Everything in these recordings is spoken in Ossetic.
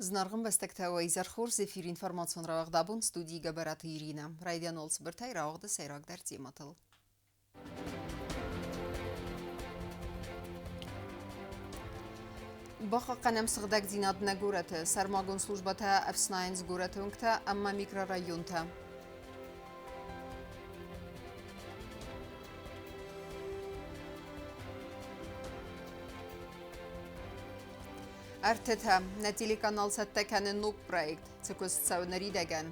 Зынаргъ ӕмбӕстӕгтӕ, уӕ изӕр хорз! Эфиры информацион рауагъд абон студийы Гӕбӕраты Иринӕ. Райдиан уал цыбыртӕй рауагъды сӕйрагдӕр темӕтыл. Бахъахъхъӕнӕм сыгъдӕгдзинад нӕ горӕты. Сӕрмагонд службӕтӕ ӕфснайынц горӕты уынгтӕ ӕмӕ микрорайонтӕ. Ӕртытӕ. Нӕ телеканал цӕттӕ кӕны ног проект. Цы куыст цӕуы ныридӕгӕн?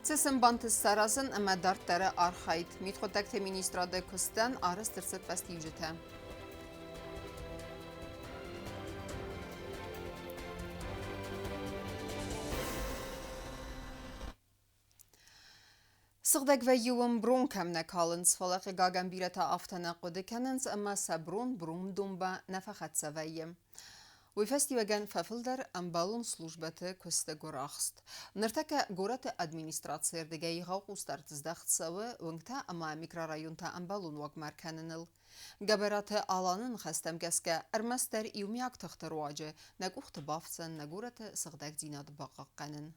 Цы сын бантыст саразын ӕмӕ дарддӕры архайд? Мидхъуыддӕгты министрады куыстӕн арӕзт ӕрцыд фӕстиуджытӕ. Сыгъдӕг вӕййы уым брон кӕм нӕ калынц, фӕлӕ хъыгагӕн бирӕтӕ афтӕ нӕ хъуыды кӕнынц ӕмӕ сӕ брон бромдомбӕ нӕ фӕхӕццӕ вӕййы. Уый фӕстиуӕгӕн фӕфылдӕр ӕмбӕлон службӕты куысты гуырахст. Ныртӕккӕ горӕты администрацийы рдыгӕй егъау хъусдард здӕхт цӕуы уынгтӕ ӕмӕ микрорайонтӕ ӕмбӕлон уагмӕ ӕркӕныныл. Гӕбӕраты Аланы ныхӕстӕм гӕсгӕ, ӕрмӕстдӕр иумиаг тыхты руаджы нӕ къухты бафтдзӕн нӕ горӕты сыгъдӕгдзинад бахъахъхъӕнын.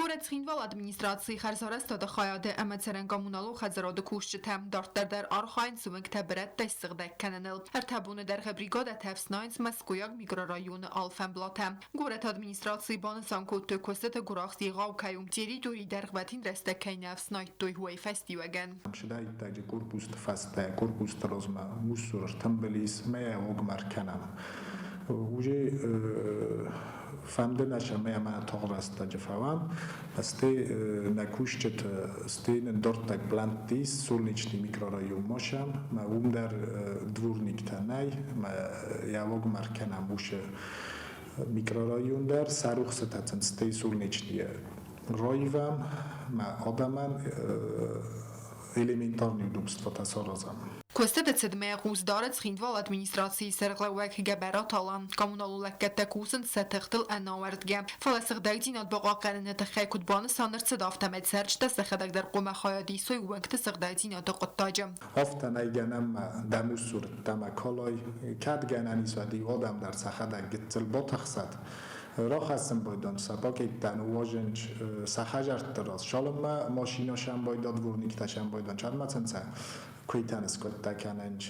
Горӕт Цхинвалы администрацийы хӕрзарӕзтады хайады ӕмӕ цӕрӕн-коммуналон хӕдзарады кусджытӕ дарддӕр дӕр архайынц уынгтӕ бырӕттӕй ссыгъдӕг кӕныныл. Ӕртӕ боны дӕргъы бригадӕтӕ ӕфснайынц Мӕскуыйаг микрорайоны алфӕмблатӕ. Горӕты администрацийы банысан кодтой, куыстыты гуырахст егъау кӕй у, территорийы дӕргъвӕтин рӕстӕг кӕй нӕ ӕфснайдтой, уый фӕстиуӕгӕн. Сыдаиттаджы корпусты фӕстӕ, корпусты размӕ муссур ӕртымбыл ис, мӕ огмӕ ӕркӕнӕм. Уже фӕнды нӕ, цӕмӕй ӕмӕ тагъд рӕстӕджы фӕуӕм. Стӕй нӕ кусджыты, стӕй нын дарддӕр плӕнтты ис Солнечный микрорайон Мосӕм, мӕ уым дӕр дворниктӕ нӕй, мӕ йӕ огмӕ ӕркӕнӕм уыцы микрорайон дӕр, сӕ рухсытӕ сын стӕй Солнечныйы раивӕм, мӕ адӕмӕн элементарный удобствотӕ саразӕм. Куыстыты цыдмӕ хъус дары Цхинвалы администрацийы сӕргълӕууӕг Гӕбӕраты Алан. Коммуналон лӕггӕдтӕ кусынц сӕ тыхтыл ӕнауӕрдгӕ. Фӕлӕ сыгъдӕгдзинад бахъахъхъӕныны тыххӕй куыд банысан ӕрцыд, афтӕмӕй цӕрджытӕ сӕхӕдӕг дӕр хъуамӕ хайад исой уӕнгты сыгъдӕгдзинады хъуыддаджы. Афтӕ нӕй гӕнӕн ма дӕм усдзурдта ма калай, кӕд гӕнӕн ис, уӕд иу адӕм дӕр сӕхӕдӕг гыццыл батыхсӕд. Рахӕссын байдӕн сӕ пакеттӕ, ныууазынч сӕ хӕдзӕртты раз. Цалынмӕ машинӕ сӕмбайда, дворниктӕ сӕмбайдан, кӕдмӕ сын сӕ куыйтӕн скодта кӕнынч.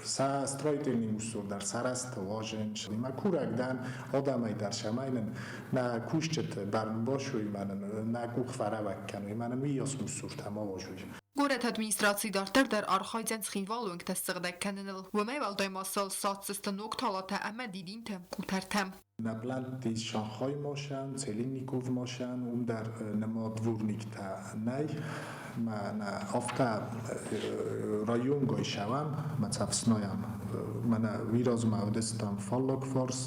Сӕ строительный мусор дӕр сарӕзта уазынч. Мӕ курӕг дӕн адӕмӕй дӕр, цӕмӕй нын нӕ кусджыты бӕрн басой ӕмӕ нын нӕ къух фӕрӕвӕг кӕной, ӕмӕ нын уыйас мусортӕ ма уазой. Горӕты администраци дарддӕр дӕр архайдзӕн Цхинвалы уынгтӕ ссыгъдӕг кӕныныл. Уымӕй уӕлдай ма сыл садздзысты ног талатӕ ӕмӕ дидинты къутӕртӕ. Нӕ плӕнтты ис Шанхай машӕн, Целинников машӕн, уым дӕр нымад дворниктӕ нӕй. Мӕнӕ афтӕ районгай сӕвӕм, мӕ цӕфснайӕм. Мӕнӕ уый размӕ уыдыстӕм фаллаг фарс,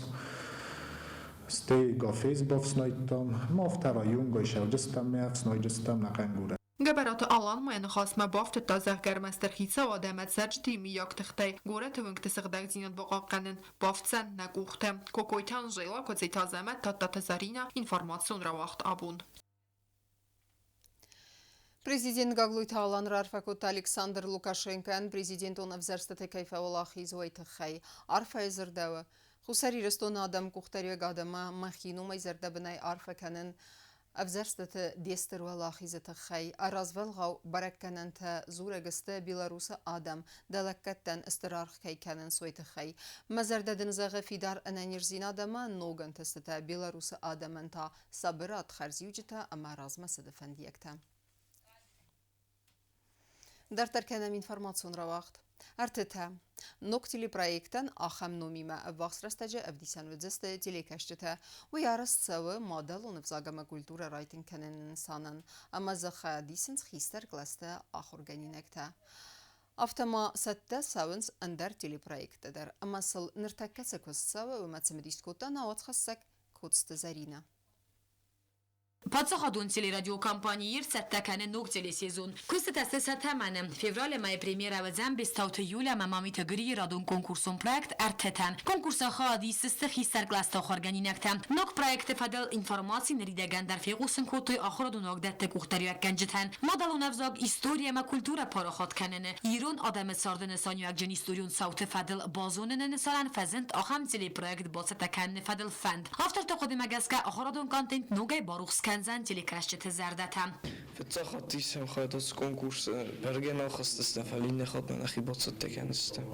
стӕй гафез бафснайдтам. Ма афтӕ районгай сӕвджыстӕм, мӕ ӕфснайджыстӕм нӕ къӕнгурӕ. Гӕбӕраты Алан ма йӕ ныхасмӕ бафтыдта, зӕгъгӕ, ӕрмӕстдӕр хицауад ӕмӕ цӕрджыты иумиаг тыхтӕй горӕты уынгты сыгъдӕгдзинад бахъахъхъӕнын бафтдзӕн нӕ къухты. Кокойты Анжела, Куыдзиты Азӕмӕт, Тадтаты Заринӕ, информацион рауагъд абон. Президент Гаглойты Алан раарфӕ кодта Александр Лукашенкойӕн президентон ӕвзӕрстыты кӕй фӕуӕлахиз, уый тыххӕй. Арфӕйы дзырдӕуы, Хуссар Ирыстоны адӕм къухдариуӕгад ӕмӕ мӕхи номӕй зӕрдӕбынӕй арфӕ кӕнын Ӕвзӕрстыты де стыр уӕлахизы тыххӕй развӕлгъау бӕрӕггӕнӕнтӕ дзурӕг сты Беларусы адӕм дӕ лӕггӕдтӕн стыр аргъ кӕй кӕнынц, уый тыххӕй. Мӕ зӕрдӕ дын зӕгъы фидар ӕнӕниздзинад ӕмӕ ног ӕнтыстытӕ Беларусы адӕмӕн та сабырад, хӕрзиуджытӕ ӕмӕ размӕцыды фӕндиӕгтӕ. Дарддӕр кӕнӕм информацион рауагъд. Ӕртытӕ. Ног телепроектӕн ахӕм номимӕ ӕввахс рӕстӕджы ӕвдисӕн уыдзысты телекӕсджытӕ. Уый арӕзт цӕуы мадӕлон ӕвзаг ӕмӕ культурӕ райтынг кӕныны нысанӕн ӕмӕ дзы хайад исынц хистӕр кълӕсты ахуыргӕнинӕгтӕ. Афтӕ ма цӕттӕ цӕуынц ӕндӕр телепроекттӕ дӕр ӕмӕ сыл ныртӕккӕ цы куыст цӕуы, уымӕ цымыдис кодта нӕ уацхӕссӕг Коцты Зӕринӕ. Паддзахадон телерадиокомпани Ир цӕттӕ кӕны ног телесезон. Куыстытӕ сты сӕ тӕмӕны. Февралы мӕйы премьерӕ уыдзӕн Бестауты Юля ӕмӕ Мамиты Грийы радон конкурсон проект Ӕртӕтӕн. Конкурсы хайад исдзысты хистӕр кълӕсты ахуыргӕнинӕгтӕ. Ног проекты фӕдыл информаци ныридӕгӕн дӕр фехъусын кодтой ахуырадон уагдӕтты къухдариуӕггӕнджытӕн. Мадӕлон ӕвзаг, истори ӕмӕ культурӕ парахат кӕныны, ирон адӕмы царды нысаниуӕгджын историон цауты фӕдыл базоныны нысанӕн фӕзынд ахӕм телепроект бацӕттӕ кӕныны фӕдыл фӕнд. Авторты хъуыдымӕ гӕсгӕ ахуырадон контент ногӕй барухс кӕндзӕн телекӕсджыты зӕрдӕтӕ. Фыццаг хатт исӕм хайад ацы конкурсы, бӕргӕ нал хӕцдзыстӕм, фӕлӕ иннӕ хатт нӕ нӕхи бацӕттӕ кӕндзыстӕм.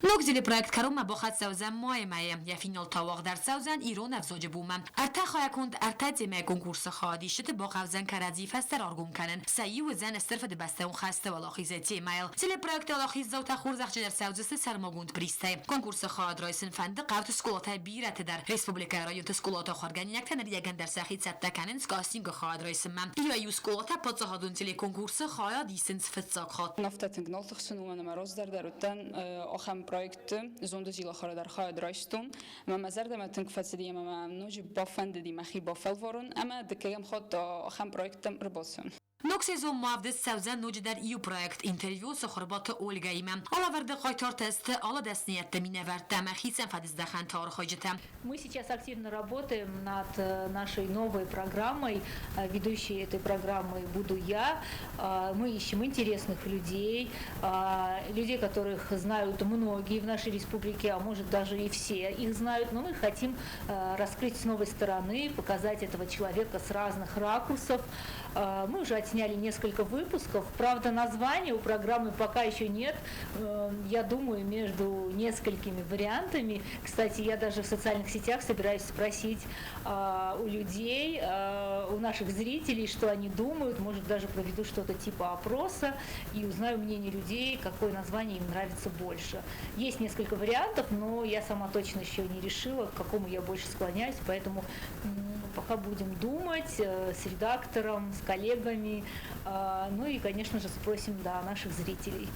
Ног телепроект кӕронмӕ бахӕццӕ уыдзӕн майы мӕйы. Йӕ финал та уагъд ӕрцӕудзӕн ирон ӕвзаджы бонмӕ. Ӕртӕ хайӕ конд ӕртӕ темӕйы конкурсы хайадисджыты бахъӕудзӕн кӕрӕдзи фӕстӕ раргом кӕнын. Сӕ иу уыдзӕн Стыр Фыдыбӕстӕйон хӕсты уӕлахизы темӕйыл. Телепроекты уӕлахиздзаутӕ хорзӕхджын ӕрцӕудзысты сӕрмагонд призтӕй. Конкурсы хайад райсын фӕнды хъӕуты скъолатӕй бирӕты дӕр. Республикӕйы районты скъолаты ахуыргӕнинӕгтӕ ныридӕгӕн дӕр сӕхи цӕттӕ кӕнынц кастингы хайад райсынмӕ. Иуӕй-иу скъолатӕ паддзахадон телеконкурсы хайад исынц фыццаг хатт. Афтӕ тынг нал тыхсын, уымӕн ӕмӕ раздӕр дӕр уыдтӕн ахӕм проектты, зонды зилахары дӕр хайад райстон. Ӕмӕ мӕ зӕрдӕмӕ тынг фӕцыди ӕмӕ мӕ ноджы бафӕндыди мӕхи бафӕлварын ӕмӕ дыккӕгӕм хатт ахӕм проекттӕм ӕрбацӕуын. Ног сезон ма ӕвдыст цӕудзӕн ноджыдӕр иу проект интервью Цыхуырбаты Ольгӕимӕ. Алӕвӕрды хъайтартӕ сты алы дӕсныйӕдты минӕвӕрттӕ ӕмӕ хицӕн фӕдыздӕхӕнты архайджытӕ. Мы сейчас активно работаем над нашей новой программой. Ведущей этой программы буду я. Мы ищем интересных людей, людей, которых знают многие в нашей республике, а может даже и все их знают, но мы хотим раскрыть с новой стороны, показать этого человека с разных ракурсов. Мы уже отсняли несколько выпусков. Правда, названия у программы пока еще нет. Я думаю, между несколькими вариантами. Кстати, я даже в социальных сетях собираюсь спросить у людей, у наших зрителей, что они думают. Может, даже проведу что-то типа опроса и узнаю мнение людей, какое название им нравится больше. Есть несколько вариантов, но я сама точно еще не решила, к какому я больше склоняюсь, поэтому пока будем думать с редактором, с коллегами, ну и, конечно же, спросим, да, наших зрителей.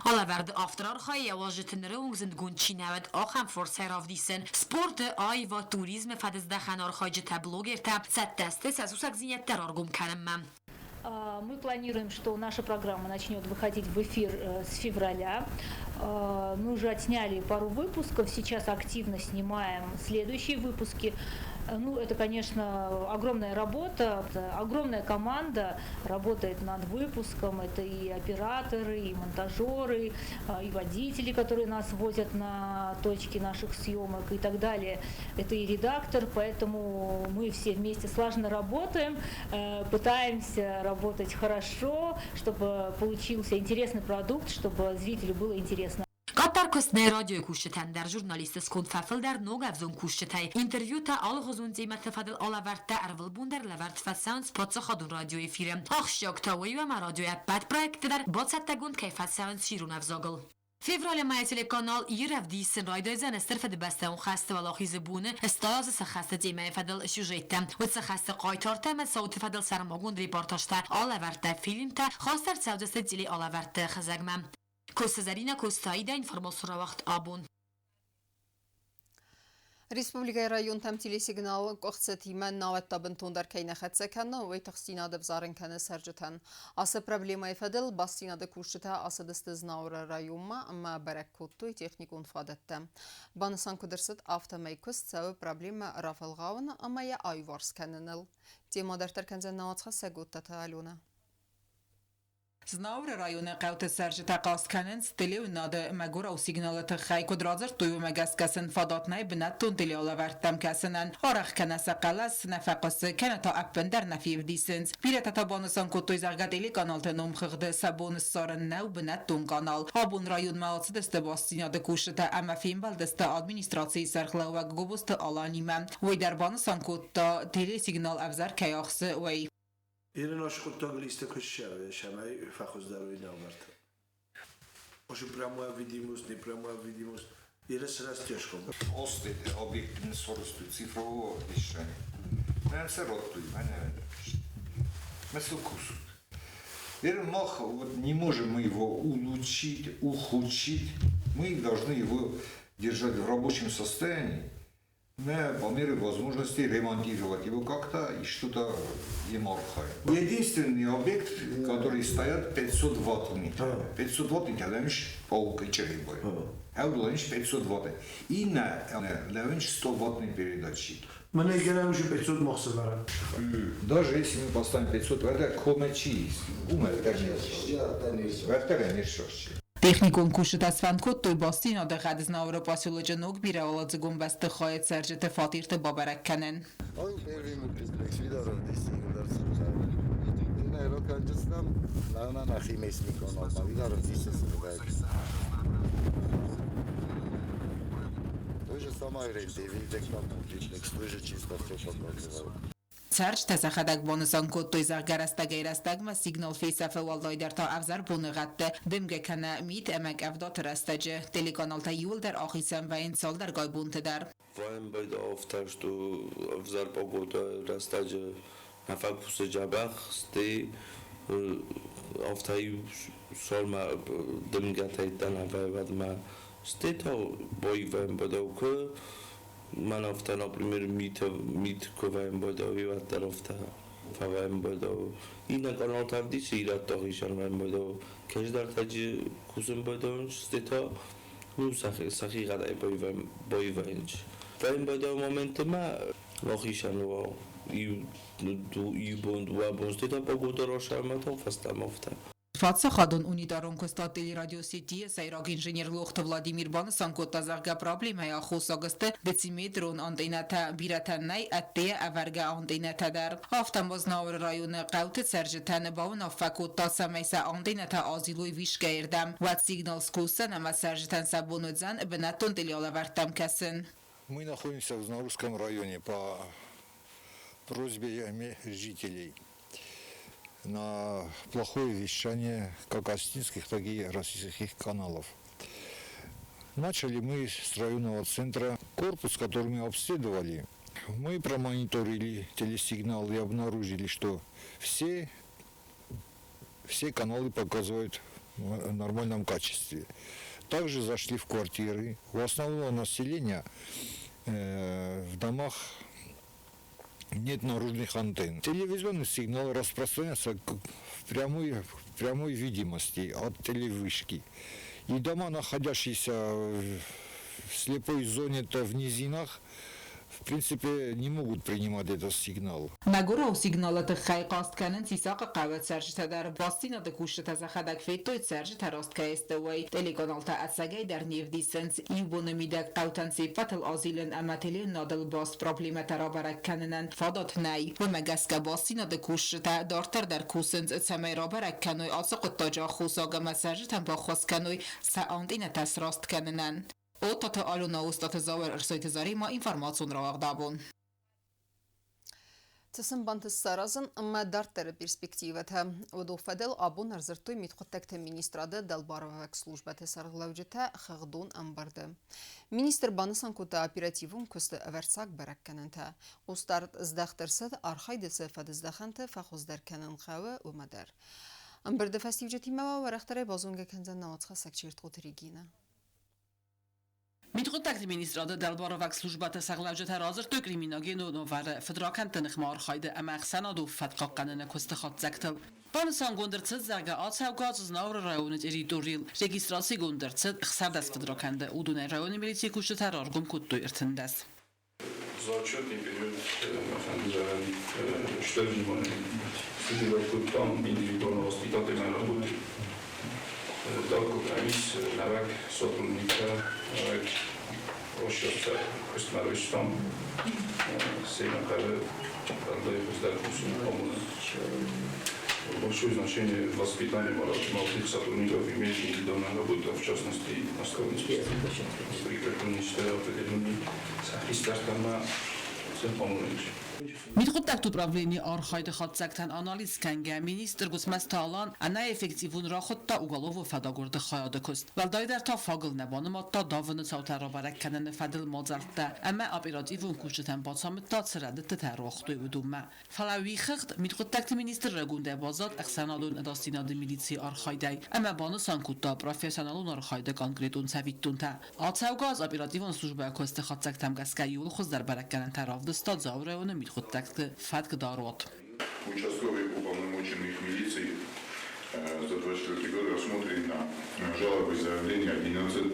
Алӕвӕрды автор архайы йӕ уазджыты ныры онг зындгонд чи нӕ уыд, ахӕм форсӕй равдисын. Спорты, аивад, туризмы фӕдыздӕхӕн архайджытӕ, блогертӕ цӕттӕ сты сӕ сусӕгдзинӕдтӕ раргом кӕнынмӕ. Мы планируем, что наша программа начнет выходить в эфир с февраля. Мы уже отсняли пару выпусков, сейчас активно снимаем следующие выпуски. Ну, это, конечно, огромная работа, огромная команда работает над выпуском. Это и операторы, и монтажеры, и водители, которые нас возят на точки наших съемок и так далее. Это и редактор, поэтому мы все вместе слаженно работаем, пытаемся работать хорошо, чтобы получился интересный продукт, чтобы зрителю было интересно. Къаддӕр куыст нӕй радиойы кусджытӕн дӕр, журналистты сконд фӕфылдӕр ног ӕвзонг кусджытӕй. Интервьютӕ, алыгъуызон темӕты фӕдыл алӕвӕрдтӕ ӕрвылбон дӕр лӕвӕрд фӕцӕуынц паддзахадон радиойы эфиры. Ахсджиаг та уый у, ӕмӕ радиойы ӕппӕт проектты дӕр бацӕттӕгонд кӕй фӕцӕуынц ирон ӕвзагыл. Февралы мӕйы телеканал Ир ӕвдисын райдайдзӕн Стыр Фыдыбӕстӕйон хӕсты Уӕлахизы боны 80 азы сӕххӕсты темӕйы фӕдыл сюжеттӕ. Уыцы хӕсты хъайтартӕ ӕмӕ цауты фӕдыл сӕрмагонд репортажтӕ, алӕвӕрдтӕ, фильмтӕ хаст ӕрцӕудзысты телеалӕвӕрдты хызӕгмӕ. Косы Зӕринӕ Костаида информацион рауагъд абон. Республикӕйы районтӕм телесигнал къуыхцытимӕ науӕд та бынтондӕр кӕй нӕ хӕццӕ кӕны, уый тыхстдзинад ӕвзарын кӕны цӕрджытӕн. Ацы проблемӕйы фӕдыл бастдзинады кусджытӕ ацыдысты Знауыры районмӕ ӕмӕ бӕрӕг кодтой техникон фадӕттӕ. Банысан куыд ӕрцыд, афтӕмӕй куыст цӕуы проблемӕ рафӕлгъауыны ӕмӕ йӕ аиуварс кӕныныл. Темӕ дарддӕр кӕндзӕн науӕдзхӕссӕг Оттаты Аленӕ. Знауыры районы хъӕуты цӕрджытӕ хъаст кӕнынц телеуынады мӕгуырау сигналы тыххӕй. Куыд радзырдтой, уымӕ гӕсгӕ сын фадат нӕй бынӕттон телеалӕвӕрдтӕм кӕсынӕн. Арӕх кӕнӕ сӕ хъӕлӕс нӕ фӕхъуысы, кӕнӕ та ӕппындӕр нӕ февдисынц. Бирӕтӕ та банысан кодтой, зӕгъгӕ, телеканалты номхыгъды сӕ бон ссарын нӕу бынӕттон канал. Абон районмӕ ацыдысты бастдзинады кусджытӕ ӕмӕ фембӕлдысты администрацийы сӕргълӕууӕг Гобозты Аланимӕ. Уый дӕр банысан кодта, телесигнал ӕвзӕр кӕй ахсы, уый. Ирон хъуыддагыл исты куы ссӕуы, цӕмӕй фӕхуыздӕр уой нӕ Может, прямая видимость, не прямая видимость. И растешь. Osti объективно скоростью цифрового вещания. Мӕн ротуй, мӕнӕ Место кусут. Мах вот не можем мы его улучшить, ухудшить. Мы должны его держать в рабочем состоянии. Мы по мере возможности ремонтировать его как-то и что-то им архаем. Единственный объект, который стоят 500 ваттный. 500 ваттный, левиш пауки черебой. 500 ватт. И на левиш 100 ваттный передатчик. Мене герам уже 500 мохсывара. Даже если мы поставим 500, это комечи, умер, это Техникон кусджытӕ сфӕнд кодтой бастдзинады гъӕд Знауыры поселочы ног бирӕуӕладзыгон бӕстыхайы цӕрджыты фатерты бабӕрӕг кӕнын. Цӕрджытӕ сӕхӕдӕг банысан кодтой, зӕгъгӕ, рӕстӕгӕй-рӕстӕгмӕ сигнал фесӕфы, уӕлдайдӕр та ӕвзӕр боныгъӕдты, дымгӕ кӕнӕ мит ӕмӕ къӕвдаты рӕстӕджы. Телеканалтӕ иууылдӕр ахицӕн вӕййынц цалдӕргай бонты дӕр. Вӕййын афтӕ, что ӕвзӕр погода рӕстӕджы нӕ фӕкусы дзӕбӕх, стӕй афтӕ иу сӕрмӕ дымгӕтӕй нӕ вӕййы, стӕй та боивӕн бадау куы мӕн афтӕ, например, мит куы вӕййын бадау, уӕддӕр афтӕ фӕвӕййын бадау. Иннӕ каналтӕ ӕвдисы ирӕтты ахицӕн вӕййын бадау, кӕсдӕртӕджы кусын бадауынц, стӕй та ну, сӕхигъӕдӕй боивӕййынц. Вӕййын бадау моменты ма ахицӕн уа иу бон, дыууӕ бон, стӕй та погода расӕрмӕ та фӕстӕмӕ афтӕ. Паддзахадон унитарон куыстуат Телерадиосети-йы сӕйраг инженер Лохты Владимир банысан кодта, зӕгъгӕ, проблемӕйы аххосаг сты дециметрон антеннӕтӕ, бирӕтӕн нӕй ӕддейӕ ӕвӕргӕ антеннӕтӕ дӕр. Афтӕ ма Знауыры районы хъӕуты цӕрджытӕн бауынаффӕ кодта, цӕмӕй сӕ антеннӕтӕ азилой вишкӕйы рдӕм. Уӕд сигнал скусдзӕн ӕмӕ цӕрджытӕн сӕ бон уыдзӕн бынӕттон телеалӕвӕрдтӕм кӕсын. Мы находимся в Знаурском районе по просьбе жителей на плохое вещание как осетинских, так и российских каналов. Начали мы с районного центра. Корпус, который мы обследовали, мы промониторили телесигнал и обнаружили, что все каналы показывают в нормальном качестве. Также зашли в квартиры. У основного населения в домах нет наружных антенн. Телевизионный сигнал распространяется в прямой видимости от телевышки. И дома, находящиеся в слепой зоне, то в низинах, в принципе, не могут принимать этот сигнал. Мӕгуырау сигналы тыххӕй хъаст кӕнынц Исахъы хъӕуы цӕрджытӕ дӕр. Бастдзинады кусджытӕ сӕхӕдӕг федтой, цӕрджытӕ раст кӕй сты, уый. Телеканалтӕ ӕцӕгӕй дӕр не вдисынц. Иу боны мидӕг хъӕутӕн се ппӕтыл азилын ӕмӕ телеуынынадыл баст проблемӕтӕ рабӕрӕг кӕнынӕн фадат нӕй. Уымӕ гӕсгӕ бастдзинады кусджытӕ дарддӕр дӕр кусынц, цӕмӕй рабӕрӕг кӕной ацы хъуыддаджы аххосаг ӕмӕ цӕрджытӕн баххуыс кӕной сӕ антеннӕтӕ сраст кӕнынӕн. Оттаты Алена, Остаты Зауыр, Ӕрсойты Заремӕ, информацион рауагъд «Абон». Цы сын бантыст саразын ӕмӕ дарддӕры перспективӕтӕ. Уыдон фӕдыл абон ӕрдзырдтой мидхъуыддӕгты министрады дӕлбаруӕвӕг службӕты сӕргълӕуджытӕ хыгъдон ӕмбырды. Министр банысан кодта оперативон куысты ӕвӕрццаг бӕрӕггӕнӕнтӕ. Хъусдард здӕхт ӕрцыд, архайды цы фӕдыздӕхӕнты фӕхуыздӕр кӕнын хъӕуы, уымӕ дӕр. Ӕмбырды фӕстиуджытимӕ уӕрӕхдӕрӕй базонгӕ кӕндзӕн нӕ уацхӕссӕг Чертхъоты Регинӕ. Мидхъуыддӕгты министрады дӕлбаруӕвӕг службӕты сӕргълӕуджытӕ радзырдтой криминогенон уавӕры, фыдракӕндты ныхмӕ архайды ӕмӕ ӕхсӕнадон фӕтк хъахъхъӕныны куысты хатдзӕгтыл. Банысангонд ӕрцыд, зӕгъгӕ, ацӕугӕ аз Знауыры районы территорийыл регистрацигонд ӕрцыд 16 фыдракӕнды, уыдонӕй районы милицийы кусджытӕ раргом кодтой 13. За отчетный период мӕ фӕнды зӕгъын, стыр внимание уделять кодтам индивидуально-воспитательной работе. Так, нӕуӕг сотрудниктӕ, нӕуӕг ошёртӕ куыстмӕ райстам. Семӕ хъӕуы уӕлдай хуыздӕр кусын амонын. Большое значение в воспитании молодых сотрудников имеет индивидуальная работа, в частности, наставничество. Прикрепленный определенный сӕ хистӕртӕмӕ. Симфонион ис. Мидхъуыддӕгты управленийы архайды хатдзӕгтӕн анализ кӕнгӕ, министр Гуыцмӕзты Алан ӕнӕэффективон рахуыдта уголовон фӕдагуырды хайады куыст. Уӕлдайдӕр та фагыл нӕ банымадта давыны цаутӕ рабӕрӕг кӕныны фӕдыл мадзӕлттӕ ӕмӕ оперативон кусджытӕн бацамыдта, цы рӕдыдтытӕ руагътой, уыдонмӕ. Фӕлӕ уый хыгъд мидхъуыддӕгты министр рагондӕй баззад ӕхсӕнадон ӕдасдзинады милицийы архайдӕй ӕмӕ банысан кодта профессионалон архайды конкретон цӕвиттонтӕ. Ацӕугӕ аз оперативон службӕйы куысты хатдзӕгтӕм гӕсгӕ иууыл хуыздӕр бӕрӕггӕнӕнтӕ равдыста Дзауы районы мидхъуыддӕгты фӕткдаруат. Участковый уполномоченных милиции за 24 год рассмотрено жалобы и заявления 11,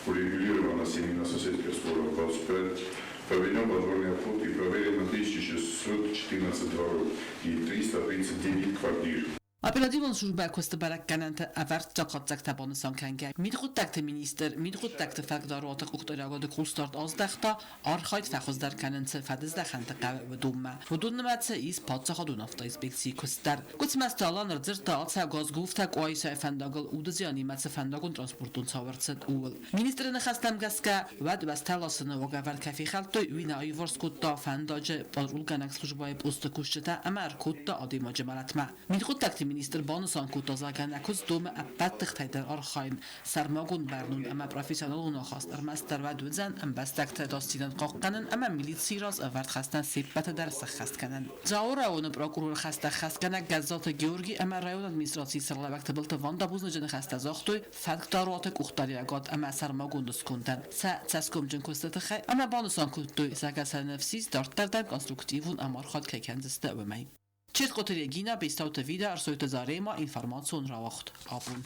урегулировано 7 соседских споров 25, проведен подвольный обход и проверено 1614 дворов и 339 квартир. Оперативон службӕйы куысты бӕрӕггӕнӕнты ӕвӕрццаг хатдзӕгтӕ банысан кӕнгӕ, мидхъуыддӕгты министр мидхъуыддӕгты фӕткдаруаты къухдариуӕгады хъусдард аздӕхта, архайд фӕхуыздӕр кӕнын цы фӕдыздӕхӕнты хъӕуы, уыдонмӕ. Уыдон нымӕцы ис паддзахадон автоинспекцийы куыст дӕр. Гуыцмӕзты Алан ӕрдзырдта ацӕугӕ Гуфта Къуайсайы фӕндагыл уды зианимӕ цы фӕндагон-транспортон цау ӕрцыд, ууыл. Министры ныхӕстӕм гӕсгӕ, уӕд уӕзтӕ ласыны уагӕвӕрд кӕй фехӕлдтой, уый нӕ аиуварс кодта фӕндаджы патрулгӕнӕг службӕйы посты кусджытӕ ӕмӕ ӕркодта адӕймаджы мӕлӕтмӕ. Мидхъуыддӕгты министр банысан кодта, зӕгъгӕ, нӕ куыдз домы ӕппӕт тыхтӕй дӕр архайын, сӕрмагонд бӕрнон ӕмӕ профессионалон ахаст ӕрмӕстдӕр уӕд уыдзӕн ӕмбӕстӕгты ӕдасдзинад хъахъхъӕнын ӕмӕ милицийы раз ӕвӕрд хӕстӕн се ппӕты дӕр сӕххӕст кӕнын. Дзауы районы прокуроры хӕстӕ хӕсгӕнӕг Гӕззаты Георги ӕмӕ районы администрацийы сӕргълӕууӕг Тыбылты Ванда бузныджы ныхӕстӕ загътой фӕткдаруаты къухдариуӕгад ӕмӕ сӕрмагонд скондӕн сӕ цӕсгомджын куысты тыххӕй ӕмӕ банысан кодтой, зӕгъгӕ сӕ ныфс ис дарддӕр дӕр конструктивон ӕмархайд кӕй кӕндзысты, уымӕй. Ческъоты Регина, Бестауты Вида, Ӕрсойты Зарема, информацион рауагъд абон.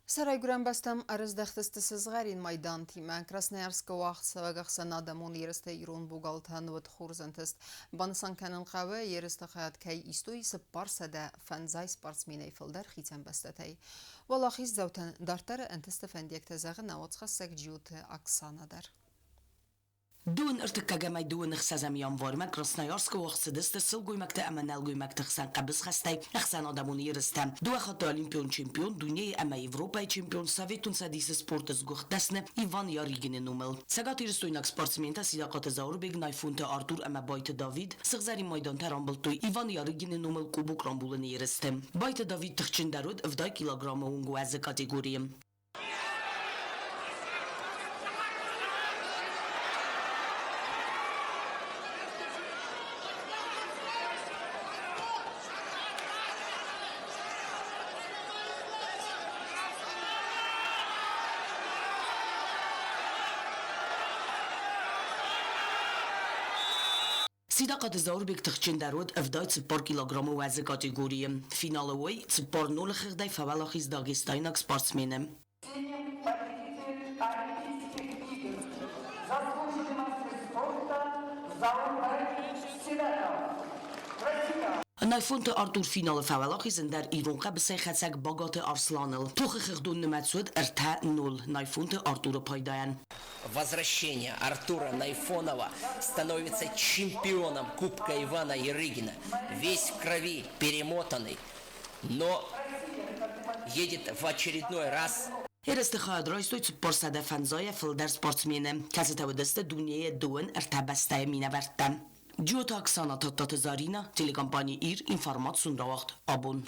Сӕ райгуырӕн бӕстӕм ӕрыздӕхтысты сызгъӕрин майдантимӕ. Красноярскы уагъдцӕуӕг ӕхсӕнадӕмон ерыстӕ ирон богалтӕн уыд хорз ӕнтыст. Банысан кӕнын хъӕуы, ерысты хайад кӕй истой 450 спортсменӕй фылдӕр хицӕн бӕстӕтӕй. Уӕлахиздзаутӕн дарддӕры ӕнтысты фӕндиӕгтӕ зӕгъы нӕ уацхӕссӕг Джиоты Оксана дӕр. Дыууын ӕртыккӕгӕмӕй дыууын ӕхсӕзӕм январмӕ Красноярскы уагъд цыдысты сылгоймӕгты ӕмӕ нӕлгоймӕгты хсӕн хъӕбысхӕстӕй ӕхсӕнадӕмон ерыстӕ. Дыууӕ хатты олимпион чемпион, дунейы ӕмӕ Европӕйы чемпион, Советон Цӕдисы спорты сгуыхт дӕсны Иван Ярыгины номыл. Цӕгатирыстойнаг спортсментӕ Сидахъаты Зауырбег, Найфонты Артур ӕмӕ Байты Давид сыгъзӕрин майдантӕ рамбылдтой Иван Ярыгины номыл Кубок рамбулыны ерысты. Байты Давид тыхджындӕр уыд 70 килограммы онг уӕзы категорийы. Сидахъаты Зауырбег тыхджындӕр уыд 74 килограммы уӕзы категорийы. Финалы уый 4-0 хыгъдӕй фӕуӕлахиз дагестайнаг спортсмены. Победитель Олимпийских игр, заслуженный мастер спорта Заурбек Сидаков. Россия! Найфонты Артур финалы фӕуӕлахиз ӕндӕр ирон хъӕбысӕйхӕцӕг Багаты Арсланыл. Тохы хыгъдон нымӕц уыд 3-0 Найфонты Артуры пайдайӕн. Возвращение Артура Найфонова становится чемпионом Кубка Ивана Ярыгина. Весь в крови, перемотанный, но едет в очередной раз Ерысты хайад райстой 450-ӕй фылдӕр спортсмены, кӕцытӕ уыдысты дунейы дыууын ӕртӕ бӕстӕйы минӕвӕрттӕ. Джиоты Оксана, Тадтаты Зарина, телекомпани «Ир», информацион рауагъд «Абон».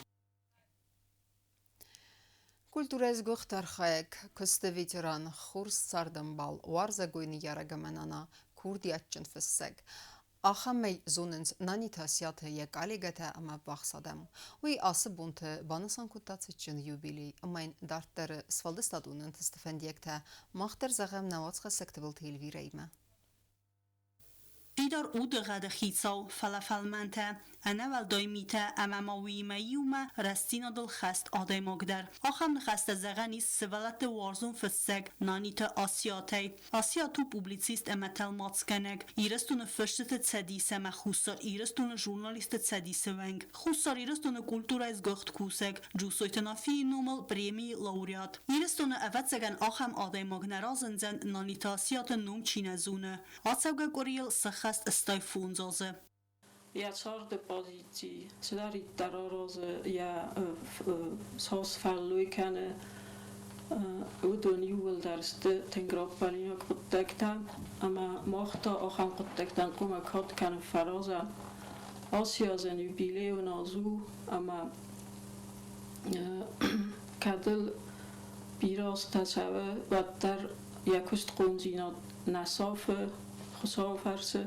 Культурӕйы сгуыхт архайӕг, куысты ветеран, хорз цардӕмбал, уарзӕгой ныййарӕг ӕмӕ нана, курдиатджын фыссӕг. Ахӕмӕй зонынц Наниты Асиаты йӕ коллегӕтӕ ӕмӕ ӕввахс адӕм. Уый ацы бонты банысан кодта цытджын юбилей ӕмӕ йын дарддӕры сфӕлдыстадон ӕнтысты фӕндиӕгтӕ мах дӕр зӕгъӕм нӕ уацхӕссӕг Тыбылты Эльвирӕимӕ. Фидар удыгъӕды хицау, фӕлӕ фӕлмӕнтӕ, ӕнӕуӕлдай митӕ ӕмӕ ма уыимӕ иумӕ рӕстдзинадыл хӕст адӕймаг дӕр. Ахӕм ныхӕстӕ зӕгъӕн ис сывӕллӕтты уарзон фыссӕг Наниты Асиатӕй. Асиат у публицист ӕмӕ тӕлмацгӕнӕг, Ирыстоны фысджыты цӕдис ӕмӕ Хуссар Ирыстоны журналистты цӕдисы уӕнг, Хуссар Ирыстоны культурӕйы сгуыхт кусӕг, Джусойты Нафийы номыл премийы лауреат. Ирыстоны, ӕвӕццӕгӕн, ахӕм адӕймаг нӕ разындзӕн, Наниты Асиаты ном чи нӕ зоны. Ацӕугӕ къуырийыл сыххӕст 85 азы. Йӕ царды позици цыдӕриддӕр аразы, йӕ цас фӕллой кӕны. Уыдон иууылдӕр сты тынг раппӕлинаг хъуыддӕгтӕ, ӕмӕ мах та ахӕм хъуыддӕгтӕн хъуамӕ кад кӕнын фӕразӕм. Ацы азӕн юбилейон аз у, ӕмӕ кӕд ыл бирӕ азтӕ цӕуы, уӕддӕр йӕ куыстхъомдзинад нӕ сафы, Хуыцауы фӕрцы,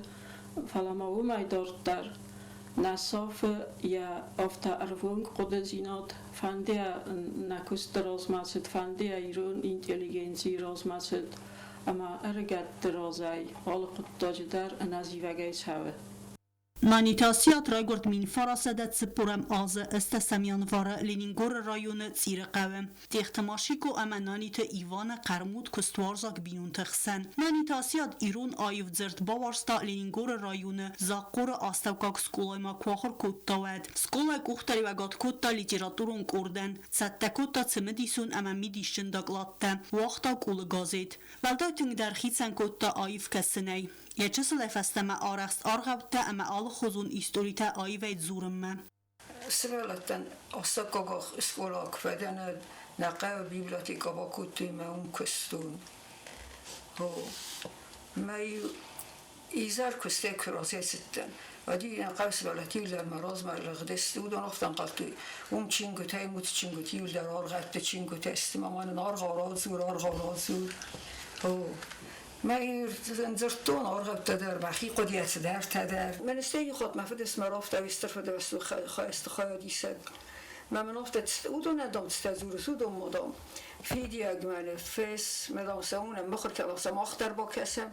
фӕлӕ ма уымӕй дарддӕр нӕ сафы йӕ афтӕ ӕрвонг хъуыдыдзинад, фӕнды йӕ нӕ куысты размӕцыд, фӕнды йӕ ирон интеллигенцийы размӕцыд ӕмӕ ӕрыгӕтты разӕй алы хъуыддаджы дӕр ӕнӕзивӕгӕй цӕуы. Наниты Асиат райгуырд 1940 азы ӕстӕсӕм январы Ленингоры районы Цъиры хъӕуы. Тъехты Машико ӕмӕ Наниты Иваны хъӕрмуд куыстуарзаг бинонты хсӕн. Наниты Асиат ирон аив дзырд бауарзта Ленингоры районы Захъхъоры астӕуккаг скъолаймӕ куы ахуыр кодта, уӕд. Скъолайы къухдариуӕгад кодта литературон къордӕн, цӕттӕ кодта цымыдисон ӕмӕ мидисджын докладтӕ, уагъта къулы газет. Уӕлдай тынгдӕр хицӕн кодта аив кӕсынӕй. Йӕ чысылӕй фӕстӕмӕ арӕхст аргъӕуттӕ ӕмӕ алыхуызон историтӕ аивӕй дзурынмӕ. Сывӕллӕттӕн астӕуккаг скъола куы фӕдӕн, нӕ хъӕуы библиотекӕ бакодтой мӕ уым куыстон. Мӕ-иу изӕр куыстӕй куы рацӕйцыдтӕн, уӕд-иу нӕ хъӕуы сывӕллӕттӕ иуылдӕр мӕ размӕ лыгъдысты, уыдон афтӕ ӕнхъӕлдтой, уым чингуытӕ, уыцы чингуытӕ иуылдӕр аргъӕутты чингуытӕ сты, мӕ ма нын аргъау радзур, аргъау радзур. Мӕ дзырдтон аргъӕуттӕ дӕр, мӕхи хъуыдыйӕ цыдӕртӕ дӕр. Мӕн стӕй иу хатт мӕ фыд ысмӕ рафта, стыр фыдыбӕстон хӕсты хайадисӕг. Мӕ мын афтӕ, уыдон дам цытӕ дзурыс, уыдон ма дам фидиаг мӕнӕ фес, мӕ дам сӕ уынӕм, мыхуыртӕ сӕ мах дӕр бакӕсӕм.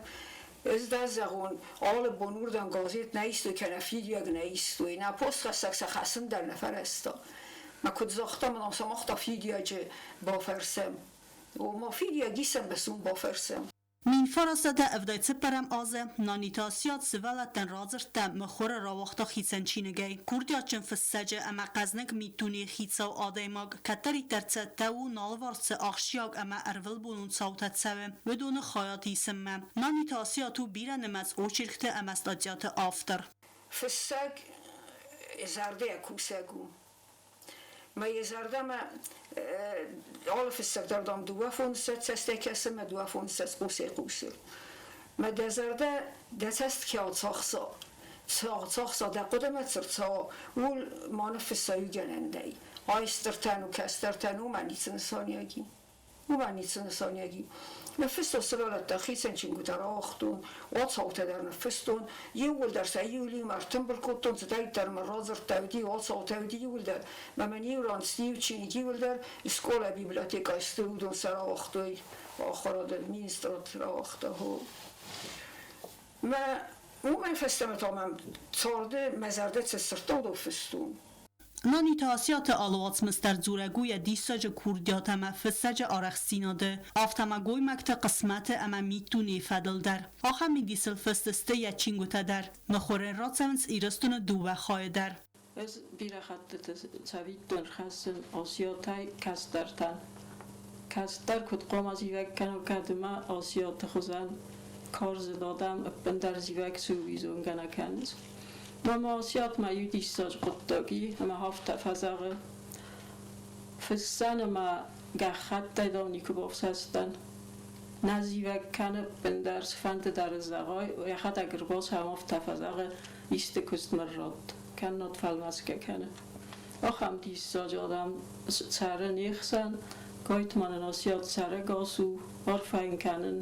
Ӕз дӕ зӕгъон, алы бон уырдӕм газет нӕ истой кӕнӕ фидиаг нӕ истой, нӕ постхӕссӕг сӕ хӕсын дӕр нӕ фӕрӕзта. Мӕ куыд загъта, мӕ дам сӕ мах та фидиаджы бафӕрсӕм. Ома фидиаг исӕм, бӕсун бафӕрсӕм. 1974 азы Наниты Асиат сывӕллӕттӕн радзырдта мыхуыры рауагъта хицӕн чиныгӕй. Курдиатджын фыссӕджы ӕмӕ хъӕзныг миддунейы хицау адӕймаг кӕддӕриддӕр цӕттӕ у налыварс цы ахсджиаг ӕмӕ ӕрвылбонон цаутӕ цӕуы, уыдоны хайад исынмӕ. Наниты Асиат у бирӕнымӕц очеркты ӕмӕ статьяты автор. Фыссӕг зӕрдӕйӕ кусӕг у. Мӕ йӕ зӕрдӕмӕ алы фыссӕг дӕр, дам, дыууӕ фондзыссӕдз цӕстӕй кӕсы мӕ дыууӕ фондзыссӕдз хъусӕй хъусы. Мӕ дӕ зӕрдӕ дӕ цӕст ке ацахса, цы ацахса, дӕ хъуыдымӕ цы рцӕуа, ууыл ма ныффысса иугӕнӕндӕй. Ай стыртӕн у, кӕстӕртӕн у, мӕ ницы нысаниуӕг и. Уымӕн ницы нысаниуӕг и. Ныффыстон сывӕллӕттӕн хицӕн чингуытӕ рауагътон, уацаутӕ дӕр ныффыстон. Иууылдӕр сӕ иу-иумӕ ӕртымбыл кодтон, цыдӕриддӕр мын радзырдтӕ уыди, уацаутӕ уыди иууылдӕр. Мӕ мын иу ран сты иу чиныг иууылдӕр, скъола библиотекӕйы сты, уыдон сӕ рауагътой, ахуырады министрад рауагъта. Мӕ уымӕй фӕстӕмӕ та мӕм царды мӕ зӕрдӕ цы сырдта, уыдон фыстон. Наниты Асиаты алы уацмыс дӕр дзурӕг у йӕ диссаджы курдиат ӕмӕ фыссӕджы арӕхстдзинады, афтӕ ма гоймӕгты хъысмӕты ӕмӕ миддунейы фӕдыл дӕр. Ахӕм мидисыл фыст сты йӕ чингуытӕ дӕр. Мыхуырӕн рацӕуынц Ирыстоны дыууӕ хайы дӕр. Ӕз бирӕ хӕттыты цӕвиттон рхӕссын Асиатӕй кӕстӕртӕн. Кӕстӕр куыд хъуамӕ зивӕг кӕна, кӕд ӕмӕ Асиаты хуызӕн карзыд адӕм ӕппындӕр зивӕг цы у, уый зонгӕ нӕ кӕнынц. Мама Асиатмӕ иу диссаджы хъуыддаг и, ӕмӕ афтӕ фӕзӕгъы: Фыссӕн ӕмӕ гӕххӕттӕй дӕр никуы бафсӕстӕн. Нӕ зивӕг кӕны ӕппындӕр, цыфӕнды дӕр зӕгъай, йӕхӕдӕг ӕрбацӕуы афтӕ фӕзӕгъы, исты куыстмӕ радт, кӕннод фӕлмӕцгӕ кӕны. Ахӕм диссаджы адӕм цӕры не хсӕн, Гайтман ын Асиат сӕрӕгас у, арфӕ йын кӕнын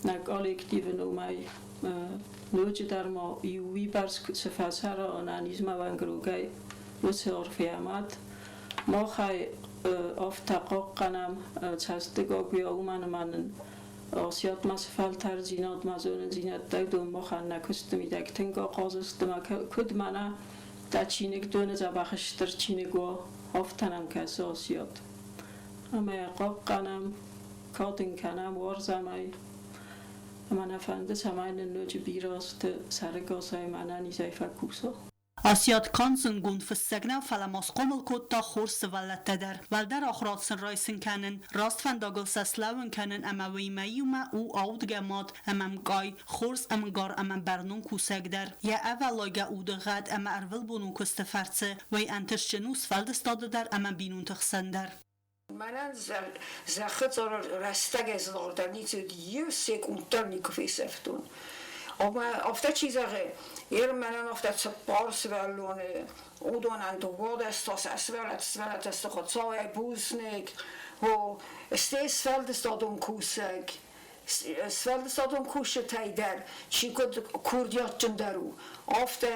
нӕ коллективы номӕй. Ноджыдӕр ма иу уыйбӕрц цы фӕцӕра ӕнӕнизмӕ уӕнгрогӕй, уыцы арфӕйӕ мад. Махӕй афтӕ хъахъхъӕнӕм цӕстыгагуйӕ, уымӕн ӕмӕ нын Асиатмӕ цы фӕлтӕрддзинадмӕ зонындзинӕдтӕ, уыдон махӕн нӕ куысты мидӕг тынг ахъаз сты ӕмӕ куыд мӕнӕ дӕ чиныгдоны дзӕбӕх стыр чиныг уа, афтӕ нӕм кӕсы Асиат. Ӕмӕ йӕ хъахъхъӕнӕм, кад ын кӕнӕм, уарзӕм ӕй. Ӕмӕ нӕ фӕнды, цӕмӕй нын ноджы бирӕ азты сӕрыгасӕй ӕмӕ ӕнӕнизӕй фӕкуса. Асиат канд зындгонд фыссӕг нӕу, фӕлӕ ма схъомыл кодта хорз сывӕллӕттӕ дӕр. Уӕлдӕр ахуырад сын райсын кӕнын, раст фӕндагыл сӕ слӕууын кӕнын ӕмӕ уыимӕ иумӕ у аудгӕ мад ӕмӕ мкъай, хорз ӕмгар ӕмӕ бӕрнон кусӕг дӕр. Йӕ ӕвӕллайгӕ удыгъӕд ӕмӕ ӕрвылбонон куысты фӕрцы уый ӕнтыстджын у сфӕлдыстады дӕр ӕмӕ бинонты хсӕн дӕр. Мӕнӕн зӕххы цъарыл рӕстӕгӕй зынгъуырдӕр ницы уыд, иу секунд дӕр никуы фесӕфтон. Ӕмӕ афтӕ чи зӕгъы, ер мӕнӕн афтӕ цыппар сывӕллоны, уыдонӕн 12 та сӕ сывӕллӕттӕ сты Хуыцауӕй бузныг, о, стӕй сфӕлдыстадон кусӕг, сфӕлдыстадон кусджытӕй дӕр чи куыд курдиатджындӕр у, афтӕ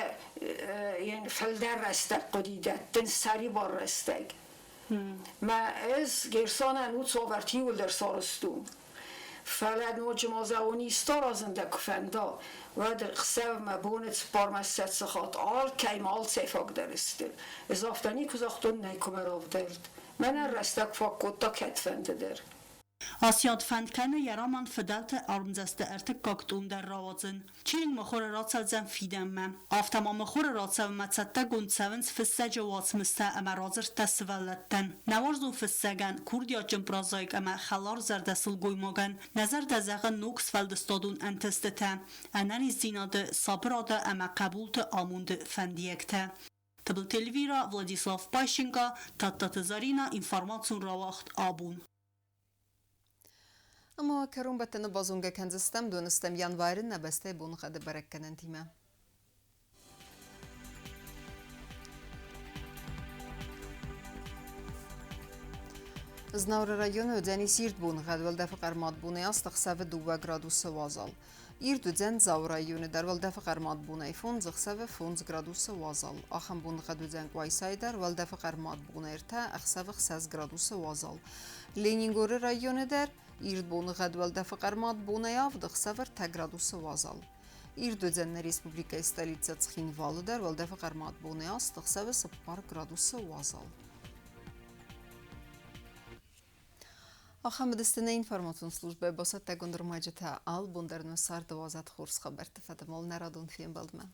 йын фылдӕр рӕстӕг хъуыди дӕттын, сӕрибар рӕстӕг. Мӕ ӕз Герсанӕн уыцавӕрты иуылдӕр сарӕзтон. Фӕлӕ ноджы ма зӕгъон, исты аразын дӕ куы фӕнда, уӕд ӕхсӕв мӕ боны цыппармӕ ссӕдз хатт алкӕимӕ алцӕй фаг дӕр сты. Ӕз афтӕ никуы загътон, нӕй куы мӕ равдӕлд. Мӕнӕн рӕстӕг фаг кодта кӕдфӕнды дӕр. Асиат фӕнд кӕны йӕ роман Фыдӕлты ӕрмдзӕсты ӕртыккаг том дӕр рауадзын. Чиныг мыхуыры рацӕудзӕн фидӕнмӕ. Афтӕ ма мыхуыры рацӕуынмӕ цӕттӕгонд цӕуынц фыссӕджы уацмыстӕ ӕмӕ радзырдтӕ сывӕллӕттӕн. Нӕ уарзон фыссӕгӕн, курдиатджын прозаик ӕмӕ хӕларзӕрдӕ сылгоймагӕн нӕ зӕрдӕ зӕгъы ног сфӕлдыстадон ӕнтыстытӕ, ӕнӕниздзинады, сабырады ӕмӕ хъӕбулты амонды фӕндиӕгтӕ. Тыбылты Эльвира, Владислав Пащенко, Тадтаты Зарина, информацион рауагъд «Абон». Ӕмӕ кӕронбӕттӕны базонгӕ кӕндзыстӕм доныстӕм январы нӕ бӕстӕйы боныхъӕды бӕрӕггӕнӕнтимӕ. Знауыры районы уыдзӕнис ирд боныгъӕд, уӕлдӕфы хъӕрмад бонӕй аст, ӕхсӕвы 2 градусы уазал. Ирд уыдзӕн Дзауы районы дӕр, уӕлдӕфы хъӕрмад бонӕй 5, ӕхсӕвы 5 градусы уазал. Ахӕм боныгъӕд уыдзӕн Къуайсайы дӕр, уӕлдӕфы хъӕрмад бонӕй 3, ӕхсӕвы 6 градусы уазал. Ленингоры районы дӕр ирд боныгъӕд, уӕлдӕфы хъӕрмад бонӕй 7, ӕхсӕвы 3 градусы уазал. Ирд уыдзӕн нӕ республикӕйы столицӕ Цхинвалы дӕр, уӕлдӕфы хъӕрмад бонӕй 8, ӕхсӕвы 4 градусы уазал. Ахӕм уыдысты нӕ информацион службӕйы бацӕттӕгонд ӕрмӕджытӕ. Алы бон дӕр нӕ царды уадзӕд хорз хабӕртты фӕдыл нӕ радон фембӕлдмӕ.